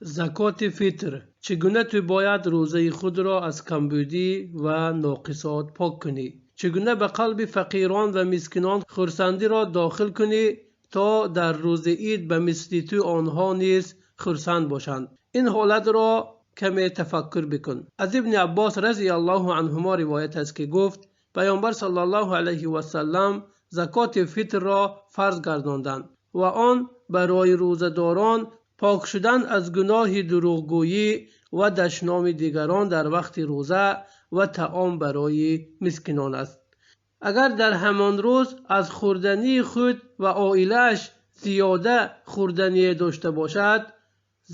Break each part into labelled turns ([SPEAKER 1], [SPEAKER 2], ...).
[SPEAKER 1] Закоти фитр. Чӣ гуна ту бояд рӯзаи худро аз камбудӣ ва ноқисот пок кунӣ? Чӣ гуна ба қалби фақирон ва мискинон хурсандиро дохил кунӣ, то дар рӯзи ид ба мисли ту онҳо низ хурсанд бошанд? Ин ҳолатро каме тафаккур бикун. Аз Ибни Аббос разияллоҳу анҳумо ривоят аст, ки гуфт: Паёмбар саллаллоҳу алайҳи васаллам закоти фитрро фарз гардонданд ва он барои рӯзадорон пок шудан аз гуноҳи дурӯғгӯӣ ва дашноми дигарон дар вақти рӯза ва таом барои мискинон аст. Агар дар ҳамон рӯз аз хӯрдании худ ва оилааш зиёда хӯрдание дошта бошад,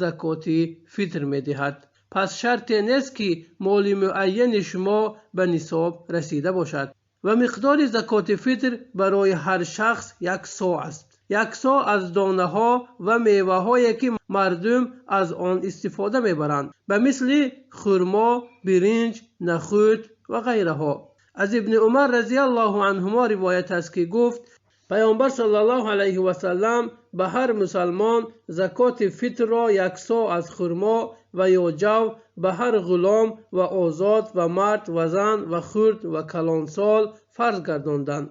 [SPEAKER 1] закоти фитр медиҳад. Пас шарте нест, ки моли муайяни шумо ба нисоб расида бошад. Ва миқдори закоти фитр барои ҳар шахс як со аст. Як со аз донаҳо ва меваҳое, ки мардум аз он истифода мебаранд, ба мисли хурмо, биринҷ, нахӯд ва ғайраҳо. Аз Ибни Умар разияллоҳу анҳумо ривоят аст, ки гуфт: Паёмбар саллаллоҳу алайҳи васаллам ба ҳар мусалмон закоти фитрро як со аз хурмо ва ё ҷав ба ҳар ғулом ва озод ва мард ва зан ва хурд ва калонсол фарз гардонданд.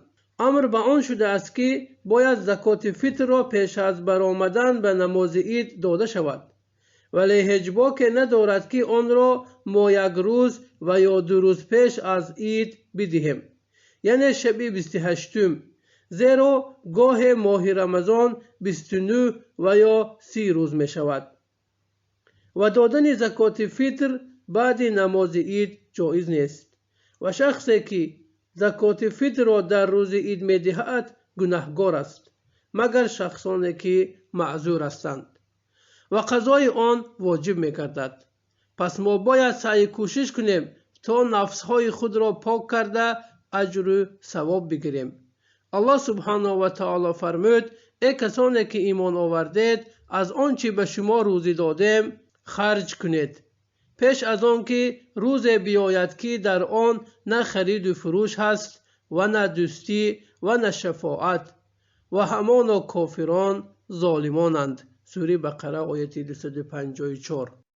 [SPEAKER 1] Амр ба он шудааст, ки бояд закоти фитрро пеш аз баромадан ба намози ид дода шавад, вале ҳеҷ боке надорад, ки онро мо як рӯз ва ё 2 рӯз пеш аз ид бидиҳем, яъне шаби 28-ум, зеро гоҳе моҳи Рамазон 29 ва ё 30 рӯз мешавад. Ва додани закоти фитр баъди намози ид ҷоиз нест ва шахсе, ки закоти фитрро дар рӯзи ид медиҳад, гунаҳгор аст, магар шахсоне, ки маъзур ҳастанд ва қазои он воҷиб мегардад. Пас мо бояд саъй кӯшиш кунем, то нафсҳои худро пок карда аҷру савоб бигирем. Аллоҳ субҳанаҳу ва таоло фармуд: эй касоне, ки имон овардед, аз он чӣ ба шумо рӯзӣ додем харҷ кунед, пеш аз он ки рӯзе биёяд, ки дар он на хариду фурӯш ҳаст ва на дӯстӣ ва на шафоат, ва ҳамоно кофирон золимонанд. Сураи Бақара, ояти 254.